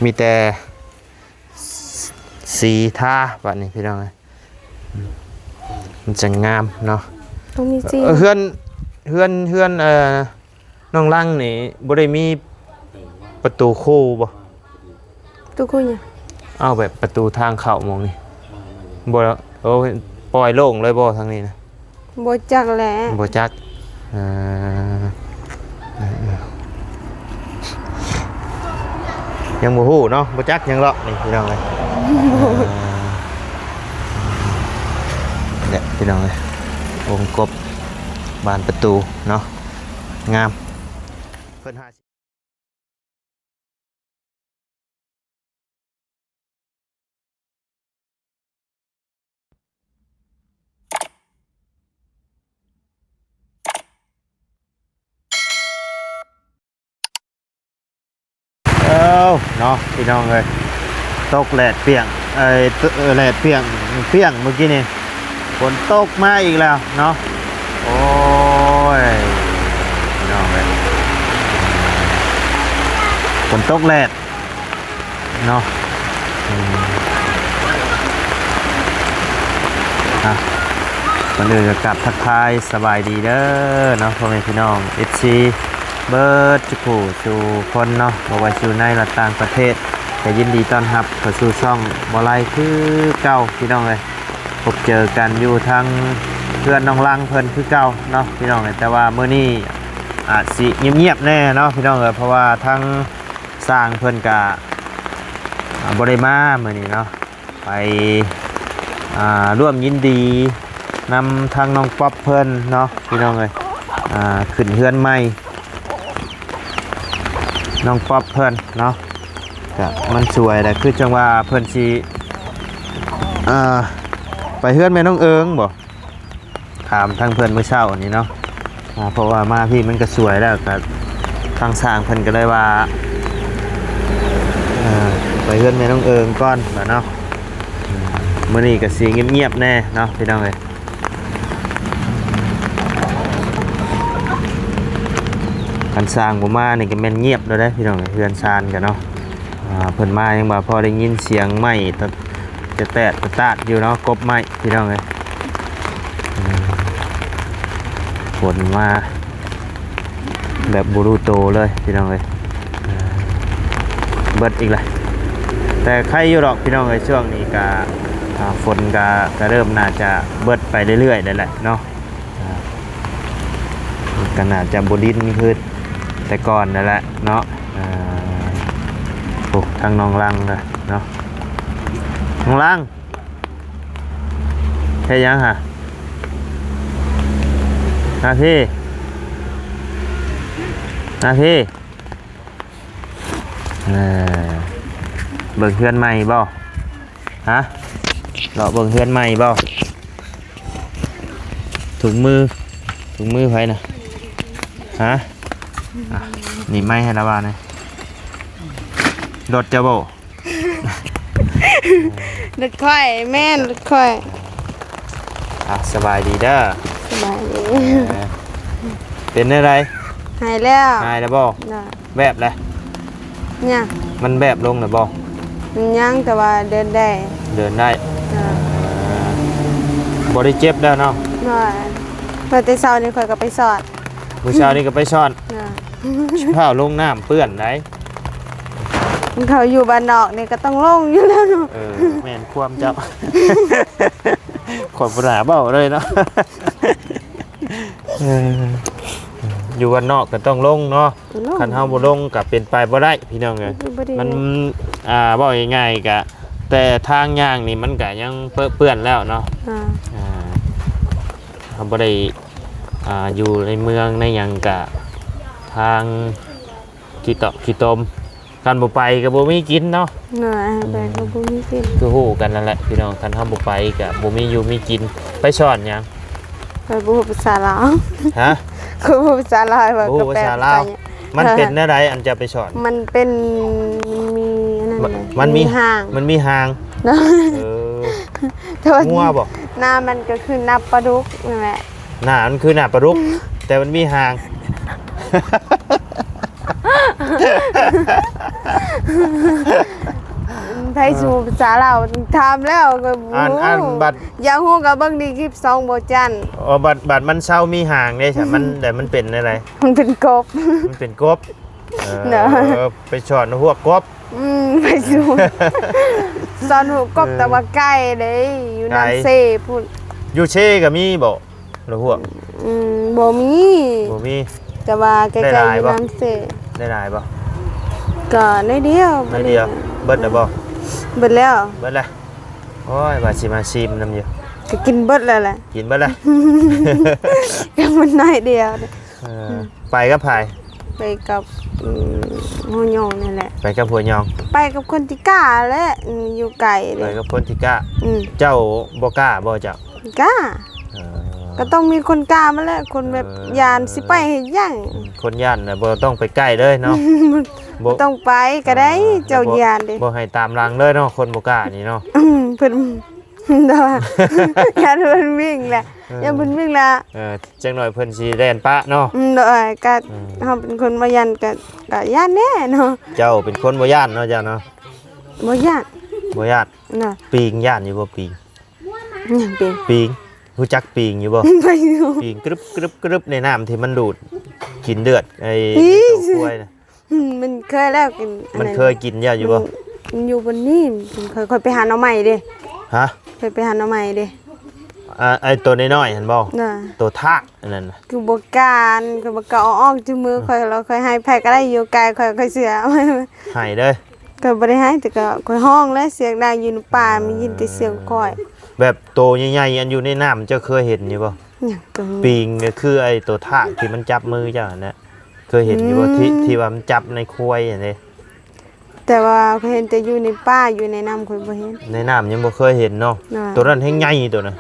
ມີແຕ່ສີທາບາດນີ້ພີ່ນ້ອງເອີຍ ມັນຈັ່ງງາມເນາະ. ຕ້ອງມີສີ ເອີ ເຮືອນ ເຮືອນ ເຮືອນ ເອີ ນ້ອງລັງນີ້ບໍ່ໄດ້ມີປະຕູຄູ່ບໍ່? ປະຕູຄູ່ຫຍັງ? ເອົາແບບປະຕູທາງເຂົ້າໝ່ອງນີ້ບໍ່? ໂອ້ ປ່ອຍໂລ່ງເລີຍບໍ່ທາງນີ້ນະ? ບໍ່ຈັກແຫຼະ ບໍ່ຈັກ ເອີ ຍັງບໍ່ຮູ້ເນາະ ບໍ່ຈັກຫຍັງເລາະນີ້ພີ່ນ້ອງເອີຍ. ເອີ ນີ້ພີ່ນ້ອງເອີຍ ວົງກົບບານປະຕູເນາະ ງາມ ເພິ່ນຫາ ເອີ ເນາະ ພີ່ນ້ອງເອີຍ ຕົກແດດປ່ຽງ ເອີຍ ແດດປ່ຽງ ປ່ຽງມື້ກີ້ນີ້ ຝົນຕົກມາອີກແລ້ວເນາະ. ໂອ້ຍ ພີ່ນ້ອງເອີຍ ຝົນຕົກແດດ ເນາະ ອືມ ອ່ະ ກ່ອນອື່ນກໍກາບທັກທາຍສະບາຍດີເດີເນາະ ພໍ່ແມ່ພີ່ນ້ອງ ເອັຟຊີ ເບິດທຸກຜູ້ສູ່ຄົນເນາະ ບໍ່ວ່າຢູ່ໃນ ແລະ ຕ່າງປະເທດ ກໍຍິນດີຕ້ອນຮັບເຂົ້າສູ່ຊ່ອງບໍ່ໄລຄືເກົ່າ ພີ່ນ້ອງເອີຍ. ພົບເຈີກັນຢູ່ທາງເຮືອນນ້ອງລັງເພິ່ນຄືເກົ່າເນາະ ພີ່ນ້ອງເອີຍ ແຕ່ວ່າມື້ນີ້ອາດຊິງຽບໆແດ່ເນາະ ພີ່ນ້ອງເອີຍ ເພາະວ່າທາງ ຊ່າງເພິ່ນກະ ອ່າ ບໍ່ໄດ້ມາມື້ນີ້ເນາະ ໄປ ອ່າ ຮ່ວມຍິນດີນຳທາງນ້ອງປັອບເພິ່ນເນາະ ພີ່ນ້ອງເອີຍ ອ່າ ຂຶ້ນເຮືອນໃໝ່ ນ້ອງປັອບເພິ່ນເນາະ ກະມັນສວຍແຫຼະ ຄືຈັ່ງວ່າເພິ່ນຊິ ອ່າ ໄປເຮືອນແມ່ນ້ອງເອີງບໍ່? ຖາມທາງເພິ່ນມື້ເຊົ້ານີ້ເນາະ ອ່າ ເພາະວ່າມາພີ້ມັນກໍສວຍແລ້ວ ກໍທາງຊ່າງເພິ່ນກໍເລີຍວ່າ ເອີ ໄປເຮືອນແມ່ນ້ອງເອີງກ່ອນບາດເນາະ ມື້ນີ້ກໍຊິງຽບໆແດ່ເນາະ ພີ່ນ້ອງເອີຍ. ຄັນຊ່າງບໍ່ມານີ້ກໍແມ່ນງຽບແລ້ວເດ້ ພີ່ນ້ອງເອີຍ ເຮືອນຊານກໍເນາະ. ອ່າ ເພິ່ນມາຍັງວ່າພໍໄດ້ຍິນສຽງໄມ້ຕະ ຈະແຕດຕະຕາດຢູ່ເນາະ ກົບໄມ້ພີ່ນ້ອງເອີຍ. ອືມ ຝົນມາແບບບໍ່ຮູ້ໂຕເລີຍພີ່ນ້ອງເອີຍ ເບິດອີກແລ້ວ. ແຕ່ໄຄຢູ່ດອກພີ່ນ້ອງເອີຍ ຊ່ວງນີ້ກະ ອ່າ ຝົນກະ ກະເລີ່ມໜ້າຈະເບິດໄປເລື້ອຍໆແລ້ວແຫຼະເນາະ. ອ່າ ກໍໜ້າຈະບໍ່ດິນຄືແຕ່ກ່ອນນັ້ນແຫຼະເນາະ. ອ່າ ໂອ້ ທາງນ້ອງລັງເດີເນາະ ນ້ອງລັງ ເຮັດຫຍັງຫະ? ມາພີ້ ມາພີ້. ເອີ ເບິ່ງເຮືອນໃໝ່ບໍ່? ຮະ ເລາະເບິ່ງເຮືອນໃໝ່ບໍ່? ຖົງມື ຖົງມືໃຜນະ? ຮະ ອ່ະ ນີ້ໄມ້ໃຫ້ລະວ່ານະ ລົດເຈົ້າບໍ່? ລົດຂ້ອຍ ແມ່ນ ລົດຂ້ອຍ. ອ່ະ ສະບາຍດີເດີ ສະບາຍດີ. ເອີ ເປັນແນວໃດ? ຫາຍແລ້ວ ຫາຍແລ້ວບໍ່? ໂດຍ. ແບບໃດ? ຍັງ. ມັນແບບລົງແລ້ວບໍ່? ຍັງ ແຕ່ວ່າເດີນໄດ້ ເດີນໄດ້. ໂດຍ. ບໍ່ໄດ້ເຈັບແລ້ວເນາະ? ໂດຍ. ເມື່ອແຕ່ເຊົ້ານີ້ຂ້ອຍກໍໄປສອດ ມື້ເຊົ້ານີ້ກໍໄປສອດ. ໂດຍ. ພ້າວລົງນ້ຳເປື້ອນໃດ໋. ເຂົາຢູ່ບ້ານນອກນີ້ກໍຕ້ອງລົງຢູ່ແລ້ວເນາະ. ເອີ ແມ່ນຄວາມເຈົ້າ ຂ້ອຍບໍ່ໜ້າເວົ້າເລີຍເນາະ. ເອີ ຢູ່ບ້ານນອກກໍຕ້ອງລົງເນາະ. ລົງ. ຄັນເຮົາບໍ່ລົງກໍເປັນໄປບໍ່ໄດ້ພີ່ນ້ອງເອີຍ. ມັນ ອ່າ ເວົ້າງ່າຍໆ ກະແຕ່ທາງຍ່າງນີ້ມັນກະຍັງເປິເປື້ອນແລ້ວເນາະ. ອ່າ ອ່າ ເຮົາບໍ່ໄດ້ ອ່າ ຢູ່ໃນເມືອງໃນຫຍັງກະທາງຂີ້ຕົມ ຄັນບໍ່ໄປກໍບໍ່ມີກິນເນາະ. ໂດຍ. ໄປກໍບໍ່ມີກິນ ຄືຮູ້ກັນນັ້ນແຫຼະພີ່ນ້ອງ ຄັນເຮົາບໍ່ໄປກໍບໍ່ມີຢູ່ມີກິນ. ໄປສອນຫຍັງ? ຂ້ອຍບໍ່ຮູ້ພາສາລາວ. ຮະ? ຂ້ອຍບໍ່ຮູ້ພາສາລາວ ຂ້ອຍກໍແປພາສາລາວ. ມັນເປັນແນວໃດອັນຈະໄປສອນ? ມັນເປັນ ມັນມີອັນນັ້ນ ມັນມີຫາງ ມັນມີຫາງ. ໂດຍ. ເອີ ແຕ່ວ່າງົວບໍ່? ໜ້າມັນກໍຄືໜ້າປາດຸກນັ້ນແຫຼະ. ໜ້າມັນຄືໜ້າປາດຸກ ແຕ່ມັນມີຫາງ. ໃຜຊິຮູ້ພາສາລາວ ຖາມແລ້ວກໍ ອັນ ອັນບັດ ຢາກຮູ້ກໍເບິ່ງໃນຄລິບສອງບໍ່ຈັນ. ອໍ ບັດ ບັດມັນເຊົາມີຫາງເດ້ຊະ ມັນ ແຕ່ມັນເປັນແນວໃດ? ມັນເປັນກົບ ມັນເປັນກົບ. ເອີ ເນາະ ໄປສອນຫວກກົບ. ອືມ ໄປສອນ ສອນຫວກກົບ ເອີ ແຕ່ວ່າໄກເດ້ ຢູ່ ໄກ ນ້ຳເຊພຸ້ນ. ຢູ່ເຊກໍມີບໍ່ ລະຫວກ? ອືມ ບໍ່ມີ ບໍ່ມີ. ແຕ່ວ່າໃກ້ໆ ໄດ້ຫຼາຍບໍ່? ຢູ່ນ້ຳເຊ. ໄດ້ຫຼາຍບໍ່? ກໍໜ້ອຍດຽວ ໜ້ອຍດຽວ. ເບິດແລ້ວບໍ່? ເບິດແລ້ວ ເບິດແລ້ວ. ໂອ້ຍ ວ່າຊິມາຊີມນຳຢູ່. ກໍກິນເບິດແລ້ວແຫຼະ. ກິນເບິດແລ້ວ. ຍັງມັນໜ້ອຍດຽວ. ເອີ ໄປກັບໃຜ? ໄປກັບ ອືມ ຫົວຍອງນີ້ແຫຼະ. ໄປກັບຫົວຍອງ? ໄປກັບຄົນຕິກ້າແຫຼະ ອືມ ຢູ່ໄກເດ້. ໄປກັບຄົນຕິກ້າ. ອືມ ເຈົ້າບໍ່ກ້າບໍ່ເຈົ້າ? ກ້າ. ເອີ ກໍຕ້ອງມີຄົນກ້າມາແຫຼະ ຄົນແບບ ເອີ ຢ້ານ ຊິໄປເຮັດຫຍັງ? ອືມ ຄົນຢ້ານນະ ບໍ່ຕ້ອງໄປໃກ້ເລີຍເນາະ. ບໍ່ ບໍ່ຕ້ອງໄປກໍໄດ້. ເອີ ເຈົ້າຢ້ານເດ້ ບໍ່ໃຫ້ຕາມຫຼັງເລີຍເນາະ ຄົນບໍ່ກ້ານີ້ເນາະ. ອືມ ເພິ່ນ ໂດຍ ຢ້ານເພິ່ນວິ່ງແຫຼະ. ເອີ ຢ້ານເພິ່ນວິ່ງແລ້ວ ເອີ ຈັກໜ້ອຍເພິ່ນຊິແລ່ນປະເນາະ. ອືມ ໂດຍ ກໍ ເອີ ເຮົາເປັນຄົນບໍ່ຢ້ານ ກໍ ກໍຢ້ານແດ່ເນາະ. ເຈົ້າເປັນຄົນບໍ່ຢ້ານເນາະ ເຈົ້າເນາະ? ບໍ່ຢ້ານ ບໍ່ຢ້ານ. ນະ ປີງ ຢ້ານຢູ່ບໍ່ ປີງ? ຫຍັງປີງ? ປີງ ຮູ້ຈັກປີງຢູ່ບໍ່? ບໍ່ຮູ້. ປີງກຣຶບໆໆ ໃນນ້ຳທີ່ມັນດູດກິນເລືອດ ໄອ້ ອີ ໂຕຄວາຍນະ. ອືມ ມັນເຄີຍແລ້ວກິນ ມັນເຄີຍກິນເຈົ້າຢູ່ບໍ່? ມັນ ມັນຢູ່ບົນນີ້ ມັນເຄີຍ ຂ້ອຍໄປຫາໜໍ່ໄມ້ເດ້. ຮະ? ຂ້ອຍໄປຫາໜໍ່ໄມ້ເດ້. ອ່າ ໄອ້ໂຕນ້ອຍໆຫັ້ນບໍ່? ນະ ໂຕທາກອັນນັ້ນນະ. ຄືບໍ່ກ້ານ ຄືບໍ່ກ້າເອົາອອກຈາກມືຂ້ອຍ ແລ້ວຂ້ອຍໃຫ້ໃຜກໍໄດ້ ຢູ່ໃກ້ຂ້ອຍ ຂ້ອຍເຊື່ອ. ໃຫ້ເດີ້. ກໍບໍ່ໄດ້ໃຫ້ ແຕ່ກໍຂ້ອຍຮ້ອງແຫຼະ ສຽງດັງຢູ່ໃນປ່າ ມັນຍິນແຕ່ສຽງຂ້ອຍ. ແບບໂຕໃຫຍ່ໆ ອັນຢູ່ໃນນ້ຳ ເຈົ້າເຄີຍເຫັນຢູ່ບໍ່? ຫຍັງໂຕ ປີງ ກໍຄືໄອ້ໂຕທາກທີ່ມັນຈັບມືເຈົ້າຫັ້ນນະ. ເຄີຍເຫັນຢູ່ບໍ່? ອືມ ທີ່ ທີ່ວ່າມັນຈັບໃນຄວາຍຫັ້ນເດ້. ແຕ່ວ່າຂ້ອຍເຫັນແຕ່ຢູ່ໃນປ່າ ຢູ່ໃນນ້ຳຂ້ອຍບໍ່ເຫັນ. ໃນນ້ຳຍັງບໍ່ເຄີຍເຫັນເນາະ. ໂຕນັ້ນແຮງໃຫຍ່ ໂຕນັ້ນ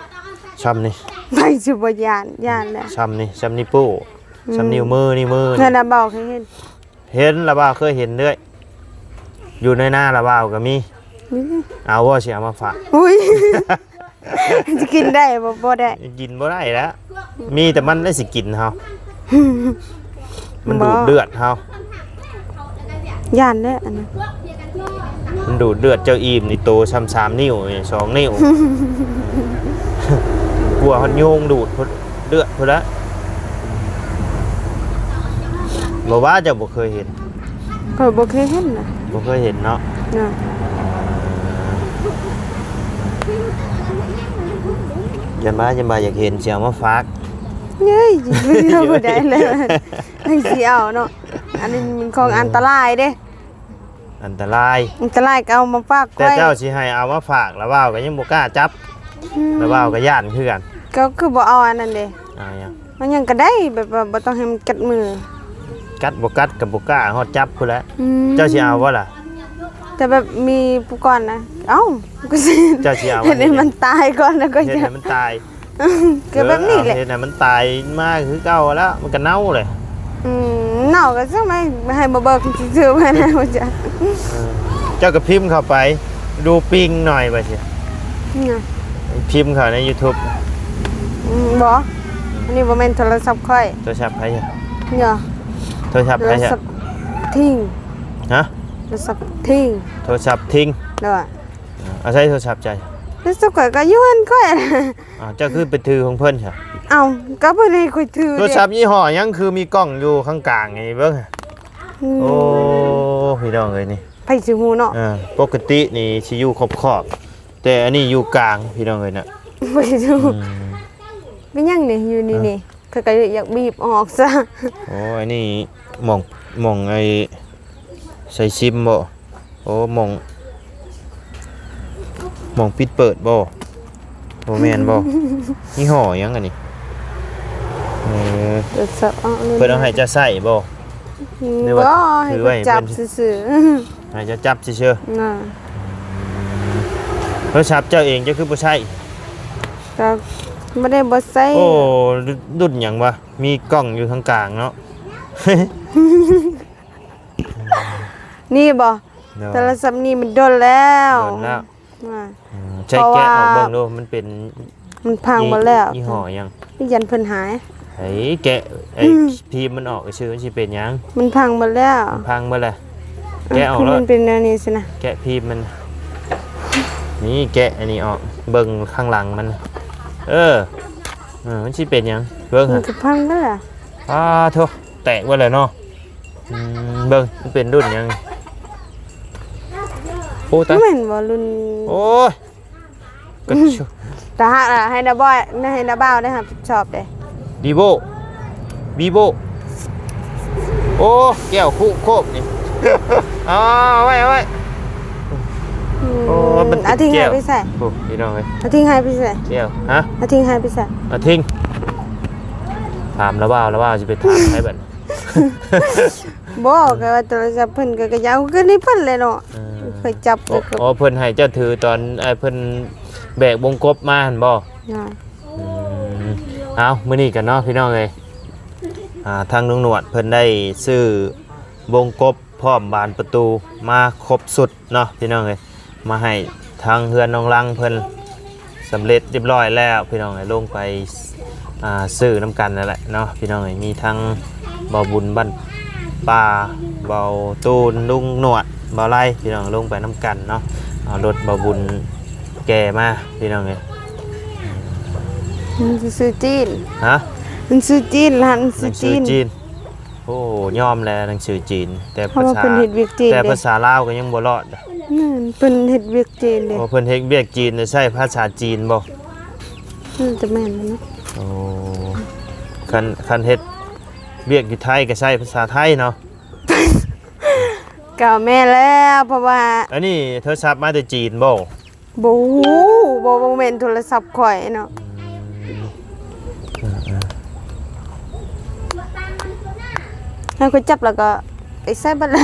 ຊ່ຳນີ້. ໃຜຊິບໍ່ຢ້ານ ຢ້ານແຫຼະ. ຊ່ຳນີ້ ຊ່ຳນິ້ວໂປ້ ອືມ ຊ່ຳນິ້ວມື ນິ້ວມືນີ້. ນັ້ນລະເບົາເຄີຍເຫັນ ເຫັນລະເບົາເຄີຍເຫັນເລື້ອຍ. ຢູ່ໃນນາລະເບົາກໍມີ. ມີ. ເອົາບໍ່ ຊິເອົາມາຝາກ? ອຸ້ຍ ຊິກິນໄດ້ບໍ່? ບໍ່ໄດ້ ກິນບໍ່ໄດ້ແລ້ວ. ມີແຕ່ມັນໄດ້ຊິກິນເຮົາ. ມັນດູດເລືອດເຮົາ. ຢ້ານແຫຼະອັນນັ້ນ. ມັນດູດເລືອດເຈົ້າອີ່ມນີ້ ໂຕຊ່ຳສາມນິ້ວນີ້ ສອງນິ້ວ. ກວ່າຮອດຍຸງດູດພຸ້ນ ເລືອດພຸ້ນລະ. ບໍ່ວ່າເຈົ້າບໍ່ເຄີຍເຫັນ? ຂ້ອຍບໍ່ເຄີຍເຫັນນະ. ບໍ່ເຄີຍເຫັນເນາະ. ນະ ຢ້ານວ່າ ຢ້ານວ່າຢາກເຫັນ ຊິເອົາມາຝາກ. ເອີຍ ບໍ່ໄດ້ແລ້ວ ໃຜຊິເອົາເນາະ. ອັນນີ້ມັນຂອງ ເອີ ອັນຕະລາຍເດ້. ອັນຕະລາຍ ອັນຕະລາຍກໍເອົາມາຝາກຂ້ອຍ. ແຕ່ເຈົ້າຊິໃຫ້ເອົາມາຝາກລະເວົ້າກໍຍັງບໍ່ກ້າຈັບ. ອືມ ລະເວົ້າກໍຢ້ານຄືກັນ. ກໍຄືບໍ່ເອົາອັນນັ້ນເດ້. ເອົາຫຍັງ? ເອົາຫຍັງກໍໄດ້ ແບບວ່າບໍ່ຕ້ອງໃຫ້ມັນກັດມື. ກັດບໍ່ກັດກໍບໍ່ກ້າຮອດຈັບພຸ້ນແຫຼະ. ອືມ ເຈົ້າຊິເອົາບໍ່ລະ? ແຕ່ແບບມີຜູ້ກ່ອນນະ ເອົ້າ ກໍຊິ ເຈົ້າຊິເອົາ ເຮັດໃຫ້ມັນຕາຍກ່ອນ ແລ້ວກໍເຮັດໃຫ້ມັນຕາຍ. ກໍແບບນີ້ແຫຼະ ເອີ ເອົາເຮັດໃຫ້ມັນຕາຍມາຄືເກົ່າແລ້ວ ມັນກໍເນົ່າເລີຍ. ອືມ ເນົ່າກໍຈັ່ງໃຫ້ ໃຫ້ມາເບິ່ງຊື່ໆ ວ່ານະ ບໍ່ຈັກ. ເອີ ເຈົ້າກໍພິມເຂົ້າໄປ ດູປິງໜ້ອຍວ່າຊິ. ຫຍັງ? ພິມເຂົ້າໃນຢູທູບ. ອືມ ບໍ່ ອັນນີ້ບໍ່ແມ່ນໂທລະສັບຂ້ອຍ. ໂທລະສັບໃຜ? ຫຍັງ? ໂທລະສັບໃຜ? ໂທລະສັບຖິ້ມ. ຮະ? ໂທລະສັບຖິ້ມ. ໂທລະສັບຖິ້ມ. ໂດຍ. ອາ ໃຊ້ໂທລະສັບໃຈ? ໂທລະສັບຂ້ອຍກໍຢູ່ເຮືອນຂ້ອຍ. ອ້າວ ເຈົ້າຄືໄປຖືຂອງເພິ່ນຊະ? ເອົ້າ ກໍບໍ່ໄດ້ຂ້ອຍຖື. ໂທລະສັບຍີ່ຫໍ້ຫຍັງຄືມີກ້ອງຢູ່ຂ້າງກາງໃຫ້ເບິ່ງ? ອືມ ໂອ້ ພີ່ນ້ອງເອີຍນີ້ ໃຜຊິຮູ້ເນາະ. ເອີ ປົກກະຕິນີ້ຊິຢູ່ຂອບໆ ແຕ່ອັນນີ້ຢູ່ກາງ ພີ່ນ້ອງເອີຍນະ. ບໍ່ຮູ້ ອືມ ເປັນຫຍັງນີ້ ຢູ່ນີ້ ເອີ ນີ້ ຂ້ອຍກໍຢາກບີບອອກຊະ. ໂອ້ ອັນນີ້ໝ່ອງ ໝ່ອງໄອ້ໃສ່ຊິມບໍ່? ໂອ້ ໝ່ອງ ໝ່ອງປິດເປີດບໍ່? ບໍ່ແມ່ນບໍ່? ຍີ່ຫໍ້ຫຍັງອັນນີ້? ເອີ ເພິ່ນເອົາໃຫ້ເຈົ້າໃຊ້ບໍ່? ອືມ ຫຼືວ່າ ບໍ່ ໃຫ້ເພິ່ນຈັບຊື່ໆ. ໃຫ້ເຈົ້າຈັບຊື່ໆ. ນະ ໂທລະສັບເຈົ້າເອງເຈົ້າຄືບໍ່ໃຊ້? ກໍບໍ່ໄດ້ບໍ່ໃຊ້. ໂອ້ ລຸ້ນຫຍັງວະ? ມີກ້ອງຢູ່ທາງກາງເນາະ. ນີ້ບໍ່? ໂດຍ ໂທລະສັບນີ້ມັນດົນແລ້ວ ດົນແລ້ວ. ອ່າ ອືມ ໃຊ້ແກະອອກເບິ່ງດູ ມັນເປັນ ມັນພັງໝົດແລ້ວ. ຍີ່ຫໍ້ຫຍັງ? ຢ້ານເພິ່ນຫາຍ. ໄອ້ແກະໄອ້ ອືມ ພີມມັນອອກຊື່ ມັນຊິເປັນຫຍັງ? ມັນພັງເບິດແລ້ວ ມັນພັງເບິດແລ້ວ. ແກະອອກ ຄື ໂລດ ມັນເປັນແນວນີ້ຊີ້ນະ ແກະພີມມັນ. ນີ້ແກະອັນນີ້ອອກ ເບິ່ງຂ້າງຫຼັງມັນ. ເອີ ເອີ ມັນຊິເປັນຫຍັງ? ເບິ່ງ ມັ ຫະ ນກໍພັງເບິດແລ້ວ. ອ້າໂທ້ ແຕກເບິດແລ້ວເນາະ. ອືມ ເບິ່ງມັນເປັນລຸ້ນຫຍັງ? ໂອ້ ຕາຍ ແມ່ນບໍ່ລຸ້ນ? ໂອ້ຍ ກະຊຸ ຕາຫາກລະ ໃຫ້ນ້າບອຍ ໃຫ້ນ້າບ່າວໄດ້ຮັບຜິດຊອບເດ້. ດີໂບ ບີໂບ. ໂອ້ ແກ້ວຄຸໂຄບນີ້ ເອົາໄວ້ ເອົາໄວ້. ອືມ ໂອ້ ມັນຕິດແກ້ວ. ອາທິງໃຫ້ໄປໃສ? ໂອ້ ພີ່ນ້ອງເອີຍ ອາທິງໃຫ້ໄປໃສ? ແກ້ວ ຮະ? ອາທິງໃຫ້ໄປໃສ? ອາທິງ ຖາມລາວບ່າວ ລາວບ່າວຊິໄປຖາມໃຜບັດນີ້? ບໍ່ ກໍວ່າໂທລະສັບເພິ່ນກໍ ກໍຢາກເອົາຄືນໃຫ້ເພິ່ນແຫຼະເນາະ. ເອີ ເຄີຍຈັບ ໂອ້ ເພິ່ນໃຫ້ເຈົ້າຖືຕອນ ເອີ ເພິ່ນແບກວົງກົບມາຫັ້ນບໍ່? ນະ ອືມ ເອົາ ມື້ນີ້ກັນເນາະ ພີ່ນ້ອງເອີຍ. ອ່າ ທາງລຸງໜວດເພິ່ນໄດ້ຊື້ວົງກົບ ພ້ອມບານປະຕູມາຄົບຊຸດເນາະ ພີ່ນ້ອງເອີຍ. ມາໃຫ້ທາງເຮືອນນ້ອງລັງເພິ່ນສຳເລັດຮຽບຮ້ອຍແລ້ວ ພີ່ນ້ອງເອີຍ. ລົງໄປ ອ່າ ຊື້ນຳກັນນັ້ນແຫຼະເນາະ ພີ່ນ້ອງເອີຍ. ມີທັງບ່າວບຸນບ້ານປ່າ ບ່າວຕູນ ລຸງໜວດ ບ່າວໄລ ພີ່ນ້ອງ ລົງໄປນຳກັນເນາະ. ເອົາລົດບ່າວບຸນແກ່ມາ ພີ່ນ້ອງເອີຍ. ມັນຊື່ຈີນ ຮະ? ມັນຊື່ຈີນ ຮ້ານມັນຊື່ຈີນ ໜັງສືຈີນ. ໂອ້ ຍອມແລ້ວໜັງສືຈີນ ແຕ່ພາສາ ເພາະວ່າເພິ່ນເຮັດວຽກຈີນ ແຕ່ ເດ້ ພາສາລາວກໍຍັງບໍ່ລອດ. ແມ່ນ ເພິ່ນເຮັດວຽກຈີນເດ້. ໂອ້ ເພິ່ນເຮັດວຽກຈີນ ແລ້ວໃຊ້ພາສາຈີນບໍ່? ໜ້າຈະແມ່ນແລ້ວເນາະ. ໂອ້ ຄັນ ຄັນເຮັດວຽກຢູ່ໄທກໍໃຊ້ພາສາໄທເນາະ. ກໍແມ່ນແລ້ວ ເພາະວ່າ ອັນນີ້ໂທລະສັບມາແຕ່ຈີນບໍ່? ບໍ່ຮູ້ ບໍ່ ບໍ່ແມ່ນໂທລະສັບຂ້ອຍເນາະ. ອືມ ເອີ ເອີ ໃຫ້ຂ້ອຍຈັບແລ້ວກໍໄປໃສ່ບັດລະ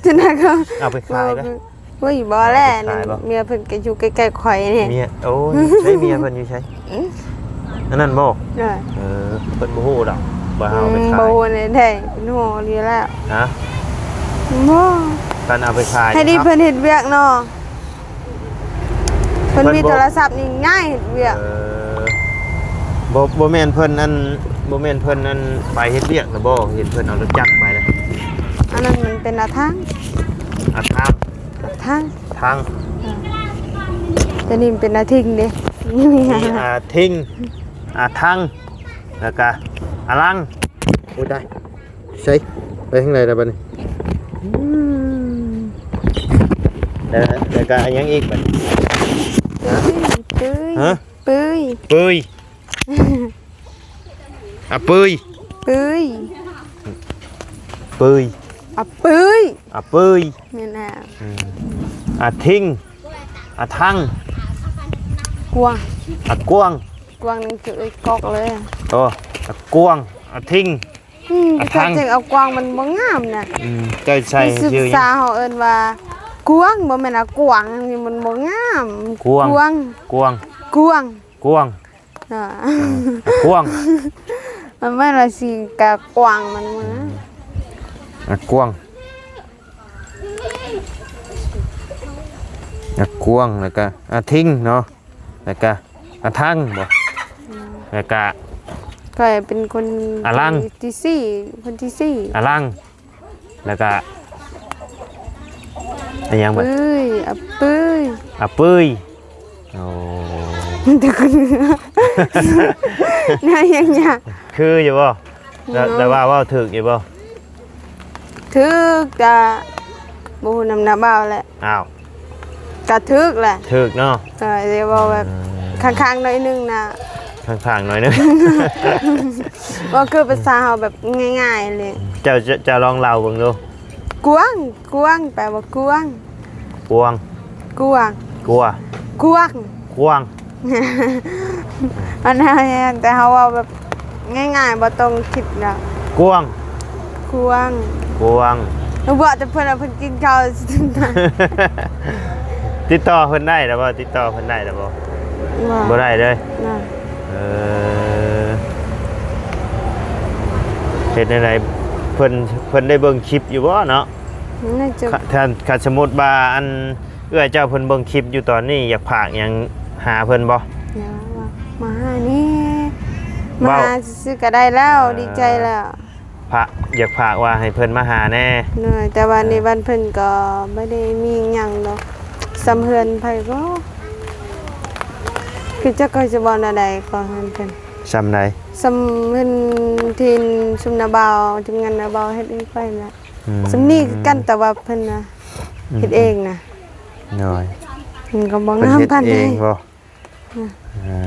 ຈະນັ້ນກໍເອົາໄປຂາຍໄປ. ໂອ້ຍ ບໍ່ແຫຼະ ເອົາໄປຂາຍບໍ່? ເມຍເພິ່ນກໍຢູ່ໃກ້ໆຂ້ອຍນີ້. ເມຍ ໂອ້ຍ ໃຊ້ເມຍເພິ່ນຢູ່ໃສ? ອືມ ອັນນັ້ນບໍ່? ເອີ ເອີ ເພິ່ນບໍ່ຮູ້ດອກວ່າເຮົາເອົາໄປຂາຍ. ອືມ ບໍ່ຮູ້ແນວໃດ ເພິ່ນຮູ້ຢູ່ແລ້ວ. ຮະ? ບໍ່ ຄັນເອົາໄປຂາຍ ໃຫ້ດີເພິ່ນເຮັດວຽກເນາະ. ເພິ່ນມີ ເພິ່ນບໍ່ ໂທລະສັບນີ້ງ່າຍເຮັດວຽກ. ເອີ ບໍ່ ບໍ່ແມ່ນເພິ່ນ ອັນ ບໍ່ແມ່ນເພິ່ນ ອັນ ໄປເຮັດວຽກນະບໍ່? ເຫັນເພິ່ນເອົາລົດຈັກໄປນະ. ອັນນັ້ນມັນເປັນອາຖັງ ອາຖັງ ອາຖັງ ຖັງ. ເອີ ແຕ່ນີ້ມັນເປັນອາທິງເດ້. ມີອາທິງ ອາຖັງ ແລ້ວກະອາລັງ. ໂອ້ຍ ຕາຍ. ໃສ ໄປທາງໃດລະບັດນີ້? ອືມ ແລ້ວ ແລ້ວກະຫຍັງອີກບັດນີ້? ປຶ້ຍ ຮະ? ປຶ້ຍ ເອີ ປຶ້ຍ ປຶ້ຍ ອາປຶ້ຍ ປຶ້ຍ ປຶ້ຍ ອາປຶ້ຍ ອາປຶ້ຍ ແມ່ນແລ້ວ. ອືມ ອາທິງ ອາຖັງ ກວາງ ອາກວາງ ກວາງນີ້ຄືເອີຍກອກເລີຍ. ໂອ້ ອາກວາງ ອາທິງ. ອືມ ອາຖັງ ເຈົ້າຈຶ່ງເອົາກວາງ ມັນບໍ່ງາມນະ. ອືມ ເຈົ້າໃສ່ ມີສຶກສາເຮົາເອີ້ນວ່າກວາງ ບໍ່ແມ່ນອາກວາງ ອັນນີ້ມັນບໍ່ງາມ. ກວາງ ກວາງ ກວາງ ກວາງ ກວາງ ເນາະ. ອືມ ອາກວາງ ມັນແມ່ນວ່າຊິກະກວາງມັນ ອືມ ອາກວາງ ອາກວາງ ແລ້ວກະອາທິງເນາະ. ແລ້ວກະອາຖັງບໍ່? ອືມ ແລ້ວກະ ຂ້ອຍເປັນຄົນ ອາລັງ ທີ ທີສີ່ ຄົນທີສີ່ ອາລັງ ແລ້ວກະອາຫຍັງບັດ? ປຶ້ຍ ອາປຶ້ຍ ອາປຶ້ຍ. ໂອ້ ນາຍຍັງຍາກ ຄືຢູ່ບໍ່? ແລ້ວ ເນາະ ແລ້ວວ່າເວົ້າຖືກຢູ່ບໍ່? ຖືກ ກະບໍ່ຮູ້ນຳນະບ່າວແຫຼະ. ອ້າວ ກະຖືກແຫຼະ ຖືກເນາະ. ເອີ ແຕ່ເວົ້າແບບ ເອີ ຂ້າງໆໜ້ອຍໜຶ່ງນະ ຂ້າງໆໜ້ອຍໜຶ່ງ ເວົ້າຄືພາສາເຮົາແບບງ່າຍໆເລີຍ. ເຈົ້າ ເຈົ້າ ເຈົ້າລອງເລົ່າເບິ່ງດູ. ກວາງ ກວາງ ແປວ່າກວາງ ກວາງ ກວາງ ກວາງ ກວາງ ກວາງ. ອັນນັ້ນ ແຕ່ເຮົາເວົ້າແບບງ່າຍໆ ບໍ່ຕ້ອງຄິດນະ. ກວາງ ກວາງ ກວາງ. ເວົ້າແຕ່ເພິ່ນວ່າເພິ່ນກິນເຂົ້າ ຕິດຕໍ່ເພິ່ນໄດ້ແລ້ວບໍ່? ຕິດຕໍ່ເພິ່ນໄດ້ແລ້ວບໍ່? ບໍ່ ບໍ່ໄດ້ເລີຍ. ເອີ ເຮັດແນວໃດ? ເພິ່ນ ເພິ່ນໄດ້ເບິ່ງຄລິບຢູ່ບໍ່ເນາະ? ໜ້າຈະ ຄັນ ຄັນສົມມຸດວ່າ ອັນ ເອື້ອຍເຈົ້າເພິ່ນເບິ່ງຄລິບຢູ່ຕອນນີ້ ຢາກຝາກຫຍັງຫາເພິ່ນບໍ່? ຢາກວ່າມາຫາແດ່ ມາຫາຊື່ໆກໍໄດ້ແລ້ວ ເອີ ດີໃຈແລ້ວ. ພະ ຢາກຝາກວ່າໃຫ້ເພິ່ນມາຫາແດ່. ໂດຍ ແຕ່ວ່າໃນ ເອີ ບ້ານເພິ່ນກໍບໍ່ໄດ້ມີຫຍັງດອກ ສ່ຳເຮືອນໃຜກໍ ຄືຈັກຂ້ອຍຈະເວົ້າແນວໃດກໍເຮືອນເພິ່ນ. ສ່ຳໃດ? ສ່ຳເຮືອນທີ່ຊຸມນ້າບ່າວ ທີມງານນ້າບ່າວເຮັດໃຫ້ຂ້ອຍນັ້ນແຫຼະ. ອືມ ສ່ຳນີ້ຄືກັນ ແຕ່ວ່າເພິ່ນນະ ອືມ ເຮັດເອງນະ. ໂດຍ ມັນກໍບໍ່ງາມປານໃດ. ເພິ່ນເຮັດເອງບໍ່? ອືມ ເອີ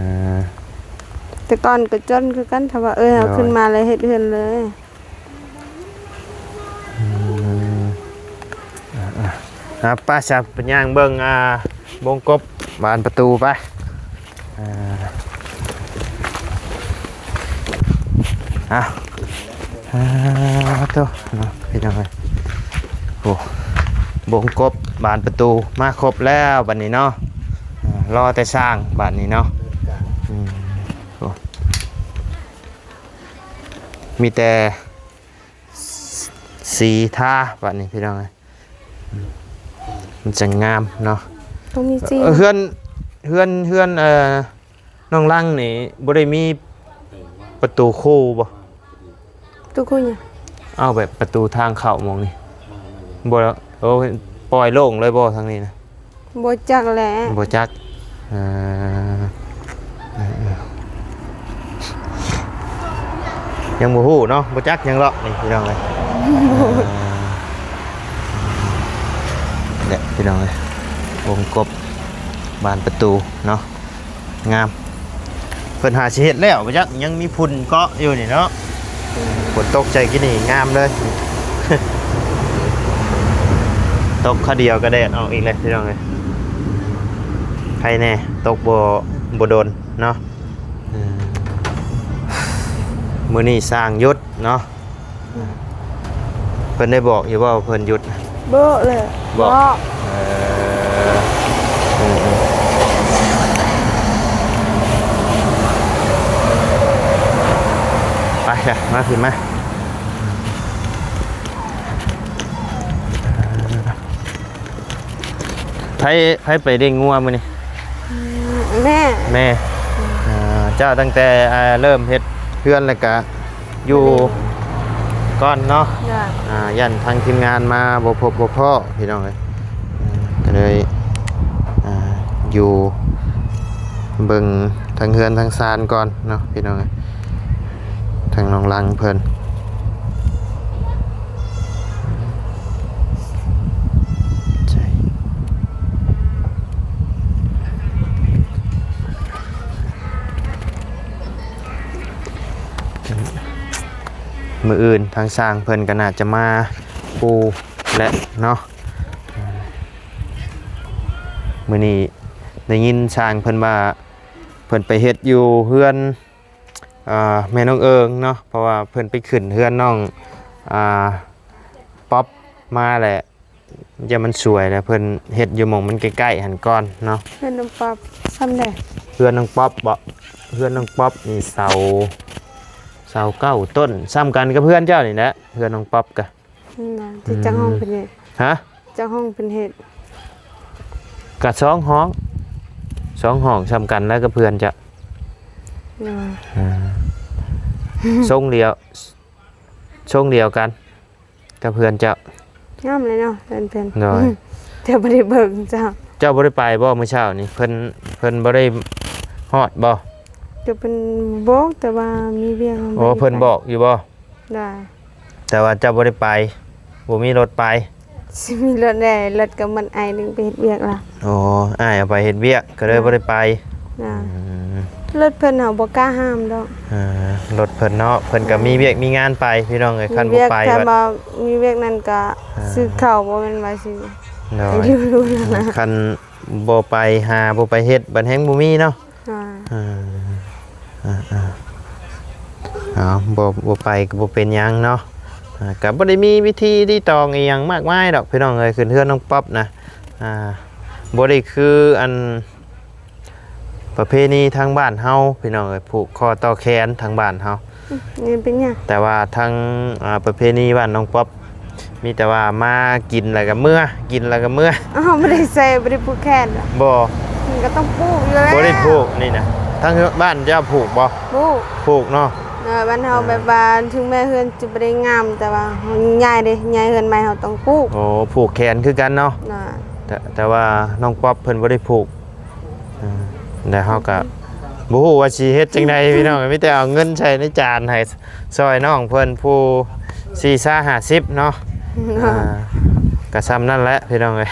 ແຕ່ກ່ອນກໍຈົນຄືກັນ ຖ້າວ່າ ເອີ ເຮົາ ໂດຍ ຂຶ້ນມາແລ້ວເຮັດເຮືອນເລີຍ. ອືມ ອ່າ ອ່າ ໄປຊະ ໄປຍ່າງເບິ່ງ ອ່າ ບົງກົບບານປະຕູໄປ. ອ່າ ເອົາ ອ່າ ໂຕເນາະ ພີ່ນ້ອງເອີຍ ໂອ້ ບົງກົບບານປະຕູມາຄົບແລ້ວບັດນີ້ເນາະ. ອ່າ ລໍແຕ່ຊ່າງບາດນີ້ເນາະ. ອືມ ໂອ້ ມີແຕ່ສີທາບາດນີ້ ພີ່ນ້ອງເອີຍ ມັນຈັ່ງງາມເນາະ. ຕ້ອງມີສີ ເອີ ເຮືອນ ເຮືອນ ເຮືອນ ເອີ ນ້ອງລັງນີ້ບໍ່ໄດ້ມີປະຕູຄູ່ບໍ່? ປະຕູຄູ່ຫຍັງ? ເອົາ ແບບປະຕູທາງເຂົ້າໝ່ອງນີ້ບໍ່? ໂອ້ ປ່ອຍໂລ່ງເລີຍບໍ່ທາງນີ້ນະ? ບໍ່ຈັກແຫຼະ ບໍ່ຈັກ. ເອີ ຍັງບໍ່ຮູ້ເນາະ ບໍ່ຈັກຫຍັງເລາະນີ້ ພີ່ນ້ອງເອີຍ. ເອີ ແຫຼະ ພີ່ນ້ອງເອີຍ ວົງກົບບານປະຕູເນາະ. ງາມ ເພິ່ນຫາຊິເຮັດແລ້ວບໍ່ຈັກ ຍັງມີຝຸ່ນເກາະຢູ່ນີ້ເນາະ. ອືມ ຝົນຕົກໃສ່ກີ້ນີ້ງາມເລີຍ ຕົກຄາວດຽວກໍແດດອອກອີກແລ້ວ ພີ່ນ້ອງເອີຍ. ໃຄແນ່ ຕົກບໍ່ ບໍ່ດົນເນາະ. ເອີ ມື້ນີ້ຊ່າງຢຸດເນາະ. ເພິ່ນໄດ້ບອກຢູ່ບໍ່ວ່າເພິ່ນຢຸດ? ບໍ່ເລີຍ ບໍ່ ບໍ່. ເອີ ເອີ ເອີ ໄປຊະ ມາ ຂຶ້ນມາ. ໃຜ ໃຜໄປລ້ຽງງົວມື້ນີ້? ແມ່ ແມ່. ອືມ ເຈົ້າຕັ້ງແຕ່ ອ່າ ເລີ່ມເຮັດເຮືອນແລ້ວກະຢູ່ກ່ອນເນາະ. ຢ້ານ ອ່າ ຢ້ານທາງທີມງານມາບໍ່ພົບບໍ່ພໍ້ ພີ່ນ້ອງເອີຍ. ກໍເລີຍ ອ່າ ຢູ່ເບິ່ງທາງເຮືອນທາງຊານກ່ອນເນາະ ພີ່ນ້ອງເອີຍ. ທາງນ້ອງລັງເພິ່ນ ມື້ອື່ນທາງຊ່າງເພິ່ນກໍໜ້າຈະມາປູແຫຼະເນາະ. ມື້ນີ້ໄດ້ຍິນຊ່າງເພິ່ນວ່າ ເພິ່ນໄປເຮັດຢູ່ເຮືອນ ອ່າ ແມ່ນ້ອງເອີງເນາະ ເພາະວ່າເພິ່ນໄປຂຶ້ນເຮືອນນ້ອງ ອ່າ ປັອບມາແຫຼະ ຢ້ານມັນສວຍແລ້ວ ເພິ່ນເຮັດຢູ່ໝ່ອງມັນໃກ້ໆຫັ້ນກ່ອນເນາະ. ເຮືອນນ້ອງປັອບສ່ຳໃດ? ເຮືອນນ້ອງປັອບບໍ? ເຮືອນນ້ອງປັອບນີ້ເສົາ ເສົາເກົ້າຕົ້ນ ສ່ຳກັນກັບເຮືອນເຈົ້ານີ້ແຫຼະ ເຮືອນນ້ອງປັອບກະ. ນັ້ນ ອືມ ຈັກຫ້ອງເພິ່ນເຮັດ? ຮະ? ຈັກຫ້ອງເພິ່ນເຮັດ? ກະສອງຫ້ອງ ສອງຫ້ອງສ່ຳກັນແລ້ວກັບເຮືອນເຈົ້າ. ໂດຍ ອ່າ ຊົງດຽວ ຊົງດຽວກັນກັບເຮືອນເຈົ້າ. ງາມເລີຍເນາະເຮືອນເພິ່ນ. ໂດຍ ແຕ່ບໍ່ໄດ້ເບິ່ງເຈົ້າ. ເຈົ້າບໍ່ໄດ້ໄປບໍ່ມື້ເຊົ້ານີ້? ເພິ່ນ ເພິ່ນບໍ່ໄດ້ຮອດບໍ່? ກໍເພິ່ນບອກ ແຕ່ວ່າມີວຽກ. ໂອ້ ບໍ່ໄດ້ໄປ. ເພິ່ນບອກຢູ່ບໍ່? ໄດ້ ແຕ່ວ່າເຈົ້າບໍ່ໄດ້ໄປ ບໍ່ມີລົດໄປ. ຊິມີລົດແດ່ ລົດກໍມັນອ້າຍດຶງໄປເຮັດວຽກລະ. ໂອ້ ອ້າຍເອົາໄປເຮັດວຽກກໍເລີຍ ໂດຍ ບໍ່ໄດ້ໄປ. ອືມ ລົດເພິ່ນເຮົາບໍ່ກ້າຫ້າມດອກ. ເອີ ລົດເພິ່ນເນາະ ເພິ່ນກໍ ໂດຍ ມີວຽກມີງານໄປ ພີ່ນ້ອງເອີຍ. ຄັນບໍ່ໄປ ມີວຽກ ຄັນວ່າມີວຽກນັ້ນກໍ ອ່າ ຊື້ເຂົ້າ ບໍ່ແມ່ນວ່າຊິ ໂດຍ ຢູ່ ຄັນບໍ່ໄປຫາ ບໍ່ໄປເຮັດ ບັດແຮງບໍ່ມີເນາະ. ອ່າ ເອີ ເອີ ເອີ ເອົາ ບໍ່ ບໍ່ໄປກໍບໍ່ເປັນຫຍັງເນາະ. ອ່າ ກໍບໍ່ໄດ້ມີວິທີຕີຕອງອີ່ຫຍັງມາກມາຍດອກ ພີ່ນ້ອງເອີຍ. ຂຶ້ນເຮືອນນ້ອງປັອບນະ ອ່າ ບໍ່ໄດ້ຄືອັນປະເພນີທາງບ້ານເຮົາ ພີ່ນ້ອງເອີຍ ຜູກຄໍຕໍ່ແຂນທາງບ້ານເຮົາ. ອືມ ນີ້ເປັນຫຍັງ? ແຕ່ວ່າທາງ ອ່າ ປະເພນີບ້ານນ້ອງປັອບ ມີແຕ່ວ່າມາກິນແລ້ວກໍເມືອ ກິນແລ້ວກໍເມືອ. ອ້າວ ບໍ່ໄດ້ໃສ່ ບໍ່ໄດ້ຜູກແຂນເນາະ? ບໍ່ ມັນກໍຕ້ອງຜູກຢູ່ແລ້ວ. ບໍ່ໄດ້ຜູກນີ້ນະ. ທາງບ້ານເຈົ້າປູກບໍ່? ປູກ ປູກເນາະ. ເອີ ບ້ານເຮົາ ອ່າ ແບບວ່າເຖິງແມ່ນເຮືອນຈະບໍ່ໄດ້ງາມ ແຕ່ວ່າເຮົາຍ້າຍເດ້ ຍ້າຍເຮືອນໃໝ່ເຮົາຕ້ອງປູກ. ໂອ້ ຜູກແຂນຄືກັນເນາະ. ແຕ່ ແຕ່ວ່ານ້ອງປັອບເພິ່ນບໍ່ໄດ້ຜູກ ອ່າ ແລ້ວເຮົາກໍບໍ່ຮູ້ວ່າຊິເຮັດຈັ່ງໃດພີ່ນ້ອງ ມີແຕ່ເອົາເງິນໃສ່ໃນຈານໃຫ້ຊ່ອຍນ້ອງເພິ່ນຜູ້ສີ່ຊາຫ້າສິບເນາະ. ອ່າ ກໍສ່ຳນັ້ນແຫຼະພີ່ນ້ອງເອີຍ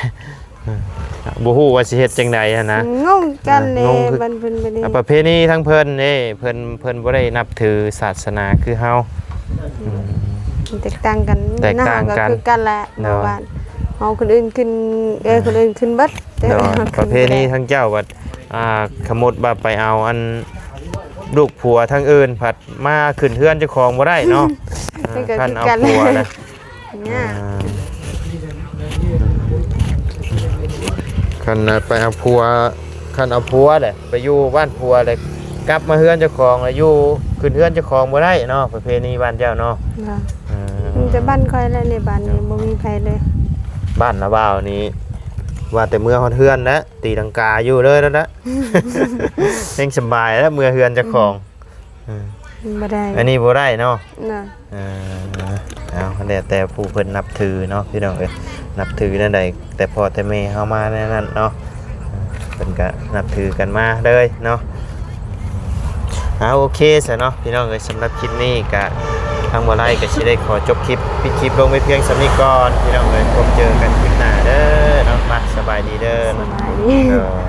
ບໍ່ຮູ້ວ່າຊິເຮັດຈັ່ງໃດຫັ້ນນະ. ງົງກັນເລີຍ ງົງຄື ບັດເພິ່ນໄປນີ້ ອ່າ ປະເພນີທາງເພິ່ນເດ້ ເພິ່ນ ເພິ່ນບໍ່ໄດ້ນັບຖືສາສະໜາຄືເຮົາ. ອືມ ແຕກຕ່າງກັນ ແຕກຕ່າງກັນ ເຮົາກໍຄືກັນແຫຼະ ເນາະ ເມື່ອວານ ເຮົາຄົນອື່ນຂຶ້ນ ເອີ ເອີ ຄົນອື່ນຂຶ້ນເບິດ ໂດຍ ປະເພນີທາງເຈົ້າບັດ ອ່າ ສົມມຸດວ່າໄປເອົາອັນລູກຜົວທາງອື່ນ ພັດມາຂຶ້ນເຮືອນເຈົ້າຂອງບໍ່ໄດ້ເນາະ. ເອີ ຄັນເອົາຜົວແລ້ວ ຍາກ ອ່າ ຄັນໄປເອົາຜົວ ຄັນເອົາຜົວແຫຼະ ໄປຢູ່ບ້ານຜົວແລ້ວ ກັບມາເຮືອນເຈົ້າຂອງແລ້ວ ຢູ່ຂຶ້ນເຮືອນເຈົ້າຂອງບໍ່ໄດ້ເນາະ ປະເພນີບ້ານເຈົ້າເນາະ. ເອີ ມີແຕ່ບ້ານຂ້ອຍແຫຼະ ໃນບ້ານນີ້ບໍ່ມີໃຜເລີຍ. ບ້ານນາບ່າວນີ້ ວ່າແຕ່ເມືອຮອດເຮືອນແລ້ວ ຕີລັງກາຢູ່ເລີຍແລ້ວນະ ແຮງສະບາຍແລ້ວ ເມືອເຮືອນເຈົ້າຂອງ. ເອີ ບໍ່ໄດ້ ອັນນີ້ບໍ່ໄດ້ເນາະ. ເອີ ເອົາ ແລ້ວແຕ່ຜູ້ເພິ່ນນັບຖືເນາະ ພີ່ນ້ອງເອີຍ ນັບຖືແນວໃດ ແຕ່ພໍ່ແຕ່ແມ່ເຮົາມາແນວນັ້ນເນາະ ເພິ່ນກະນັບຖືກັນມາເລີຍເນາະ. ເອົາ ໂອເຄຊະເນາະ ພີ່ນ້ອງເອີຍ ສຳລັບຄລິບນີ້ກະ ທາງບໍ່ໄດ້ກໍຊິໄດ້ຂໍຈົບຄລິບ ປິດຄລິບລົງໄວ້ພຽງສ່ຳນີ້ກ່ອນ ພີ່ນ້ອງເອີຍ ພົບເຈີກັນຄລິບໜ້າເດີເນາະ. ມາ ສະບາຍດີເດີ ສະບາຍດີ ເດີ.